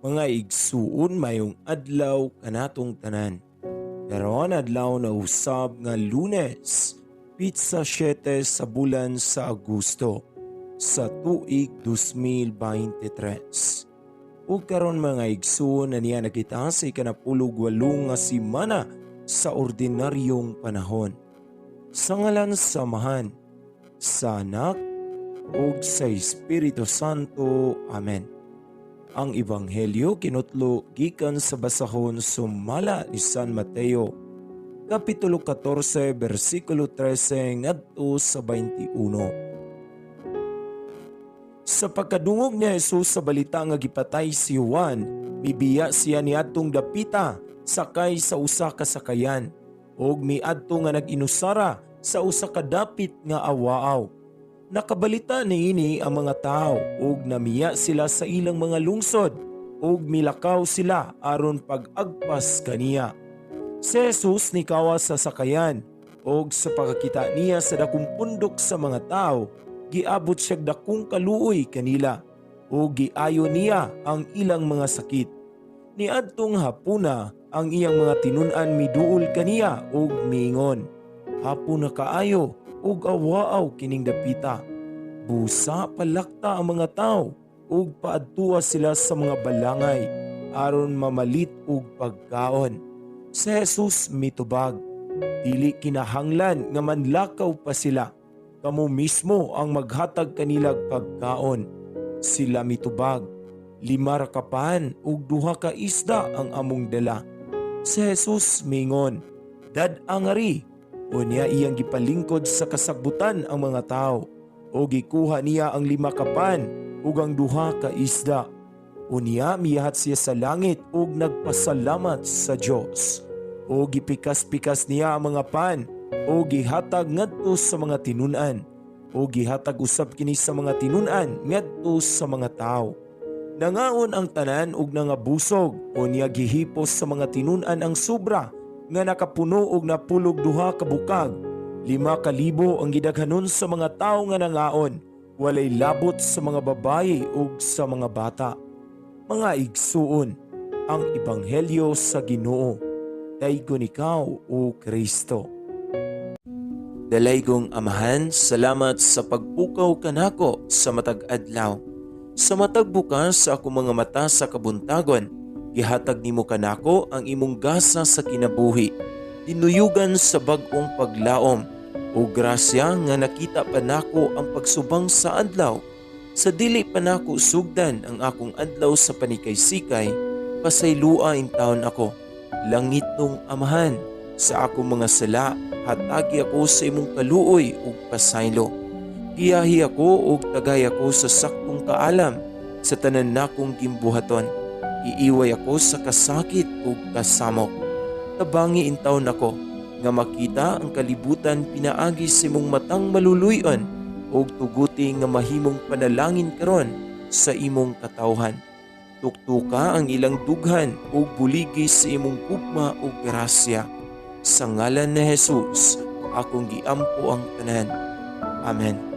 Mga igsuon, mayong adlaw kanatong tanan. Karon adlaw na usab nga Lunes, petsa 7 sa bulan sa Agosto sa tuig 2023. Ug karon, mga igsuon, na niya nakita sa 18 nga semana sa ordinaryong panahon. Sa ngalan sa Amahan, sa Anak, ug sa Espiritu Santo. Amen. Ang Ebanghelyo kinutlo gikan sa basahon sumala ni San Mateo, Kapitulo 14, bersikulo 13 ngadto sa 21. Sa pagkadungog ni Jesus sa balita nga gipatay si Juan, mibiya siya niadtong dapita sakay sa usa ka sakayan ug miadto nga nag-inusara sa usa ka dapit nga awaaw. Nakabalita niini ang mga tao ug namiya sila sa ilang mga lungsod ug milakaw sila aron pag-agpas kaniya. Si Jesus nikawas sa sakayan ug sa pagkakita niya sa dakong pundok sa mga tao, giabot siyag dakong kaluoy kanila ug giayo niya ang ilang mga sakit. Niadtong hapuna, ang iyang mga tinun-an miduol kaniya ug miingon, "Hapon na kaayo ug awaaw kining dapita. Busa palakta ang mga tao ug paadtua sila sa mga balangay aron mamalit og pagkaon." Si Jesus mitubag, "Dili kinahanglan nga manlakaw pa sila. Kamo mismo ang maghatag kanilag pagkaon." Sila mitubag, "5 ra ka pan ug 2 ka isda ang among dala." Si Jesus mingon, "Dad-a ngari." Unya iyang gipalingkod sa kasagbutan ang mga tao. O gikuha niya ang 5 ka pan ug ang 2 ka isda. Unya miyahat siya sa langit ug nagpasalamat sa Dios. O gipikas-pikas niya ang mga pan o gihatag ngadto sa mga tinun-an. O gihatag usab kini sa mga tinun-an ngadto sa mga tao. Nangaon ang tanan ug nangabusog. Unya gihipos sa mga tinun-an ang sobra nga nakapuno og 92 ka bukag. 5,000 ang gidaghanon sa mga tao nga nangaon, walay labot sa mga babayi ug sa mga bata. Mga igsuon, ang ebanghelyo sa Ginoo. Daygon ikaw, o Kristo. Dalaygong Amahan, salamat sa pagpukaw kanako sa matag adlaw. Sa matag bukas sa akong mga mata sa kabuntagon, gihatag nimo kanako ang imong gasa sa kinabuhi. Dinuyugan sa bag-ong paglaom o grasya nga nakita pa nako ang pagsubang sa adlaw. Sa dili pa nako sugdan ang akong adlaw sa panikay-sikay, pasaylua intawon ako. Langitnong Amahan, sa akong mga sala, hatagi ako sa imong kaluoy ug pasaylo. Giyahi ako ug tagay ako sa saktong kaalam sa tanan nakong gimbuhaton. Iiway ako sa kasakit ug kasamok. Tabangi intawon ako nga makita ang kalibutan pinaagi sa imong matang maluluy-on ug tuguti nga mahimong panalangin karon sa imong katawhan. Tuktuka ang ilang dughan ug buligi sa imong gugma ug grasya. Sa ngalan ni Jesus, akong giampo ang tanan. Amen.